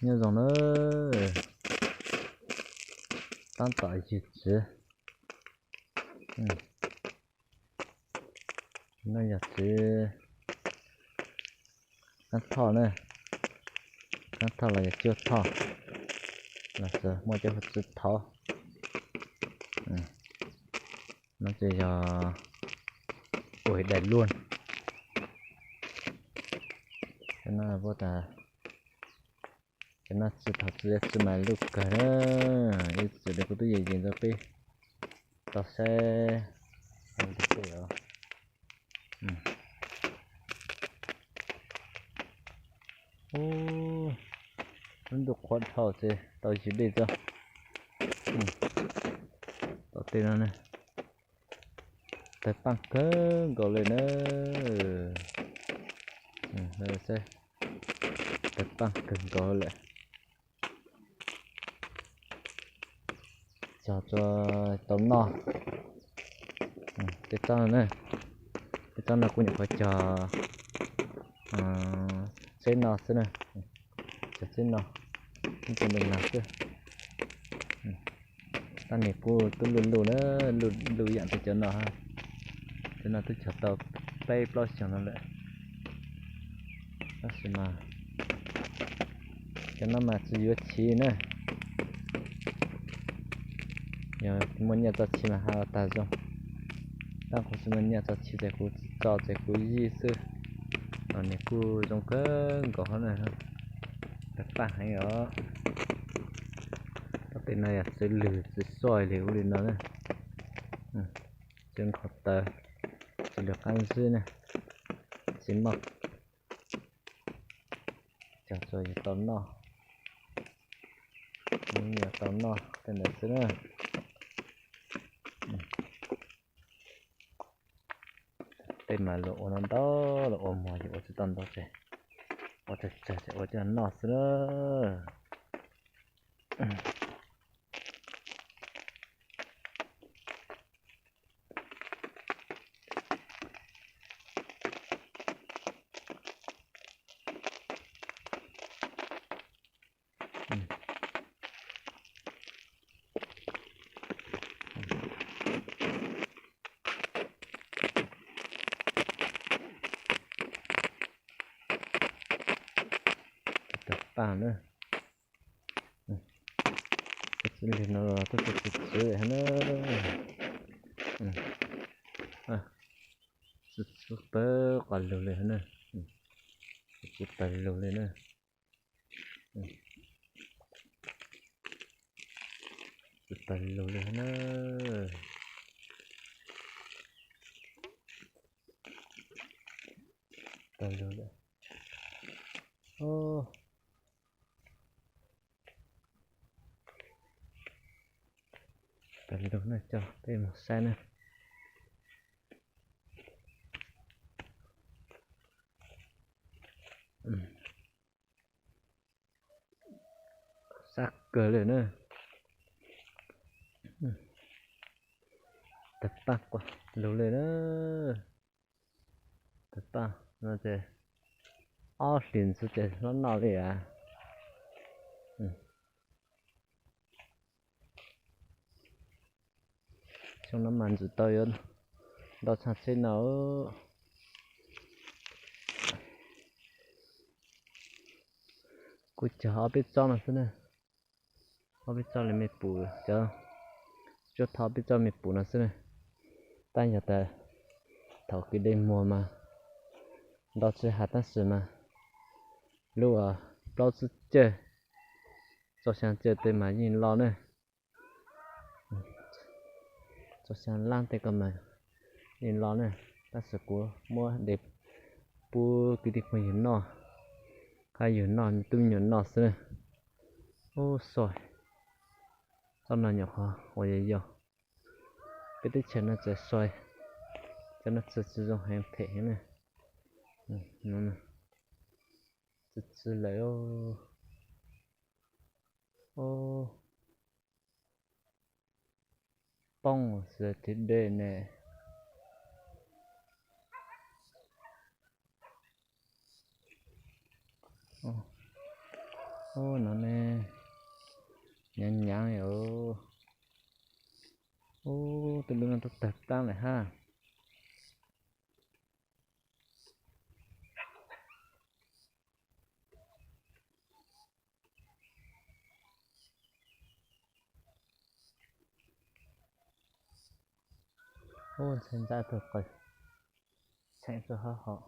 Nyob zoo na, tab tom ywg txiv. No yog txiv kab thoj na, kab thoj los yog cuaj thoj, los muaj cov hu txiv thauv. No ces yog ua dais luaj. Cov no puab tas, cov no txiv thauv txiv mas luj kawg na. Ib txwm li kuv twb yeej yeej rau peb tau saib. Lub ntuj qhuav dhau ces tau ywg dej tso. Tom tej no tawg paaj kawg nkaus li na. Tawg paaj kawg nkaus lawm. Cog tau noj. Tej tsob no, tej tsob no kuv nyuam qhuav cog txeb no xwb na. Cog txeb no, ib tug npej nag xwb. Tab nim kuj tub luj luj na, luj yaam tej cov no. Cov no twb cog tau peb plaub xyoos no lawm. Tab sis mas cov no mas tsis yuav chiv na. Yog muaj nyiaj txoj chiv mas haj tag zoo. Tab kuv tsis muaj nyiaj txoj chiv ces kuv tsis tso ces kuv zij xwb. Los nws kuj zoo kawg nkaus hov na. Tawg paaj heev os. Tej no yog txiv lwg txiv soj li ub li no na. Txiv nkhaus taw, txiv lwg qab zib na. Txiv moj. Cog tsuas yuav tau noj, yuav tau noj tej ntawd xwb na. Tej mas luag ua no ntau, luag ua muag ces ua tsis tau ntau ces ua tsawg tsawg ces ua coj noj xwb na. Tawg paaj na. Txiv lwg no los twb txi txwv na. Txi txwv pawg qas lug li na. Txi txwv pawg lug li na. Txi pawg lug li na. Pawg lug li. Pawg lug na, coj peb mus saib na. Sab kawg li na. Tawg paaj quas lug li na. Tawg paaj no ces ob hlis ntxiv ces hlob noj li as. Xyoo no mas ntxim tau yuav ntau tshaj tsheb no. Kuv cog ob peb tsob no xwb na. Ob peb tsob li me pum cov, cuaj thoj ob peb tsob me pum no xwb na. Tab yog tas thaum kev dej muag mas ntau tsis has tab sis mas lub plaub tsib cawj, txoj xyaa cawj tej mas yeej loj na. Txoj xyaa laab tej ko mas yeej loj na. Tab sis kuv muab de pub kwv tij phooj ywg noj, hab yug noj, tub me nyuam noj xwb na. Ub, soi, tsob no nyuam qhuav ua yau yau. Peb teb chaws no txawm soi, cov no txawm tsis zoo heev, phem heev na. Txi txwv lawm. Poob xwb tim dej ne. Ub, no ne, nyaav nyaav os. Ub, tej lub no twb tawg plab lawm hab. Ub, ntxhee ntsab tug qw, txheem tug hab hom.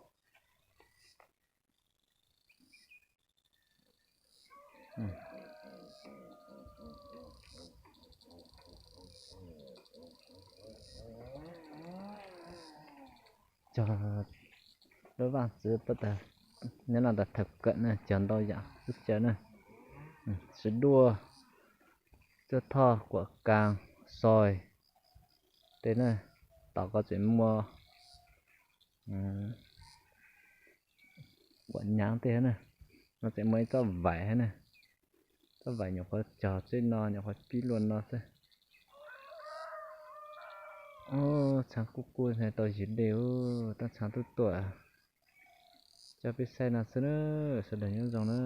Cog lub vaaj txwv puab tas, nyob no tas thawm kawm na, cog ntau yaam txuj caw na, sib duaj, cuaj thoj, kuam kaas, xois tej na, tom ko tseem muaj kuam nyaav tej hab na, no tseem muaj ib txoj vaim hab na, txoj vaim nyuam qhuav cog txij no nyuam qhuav pib luaj no xwb. Ub, txhaav kuj kuj tau yig dej, tab txhaav tub tuam. Coj peb saib no xwb na, sawv daws nyob zoo na.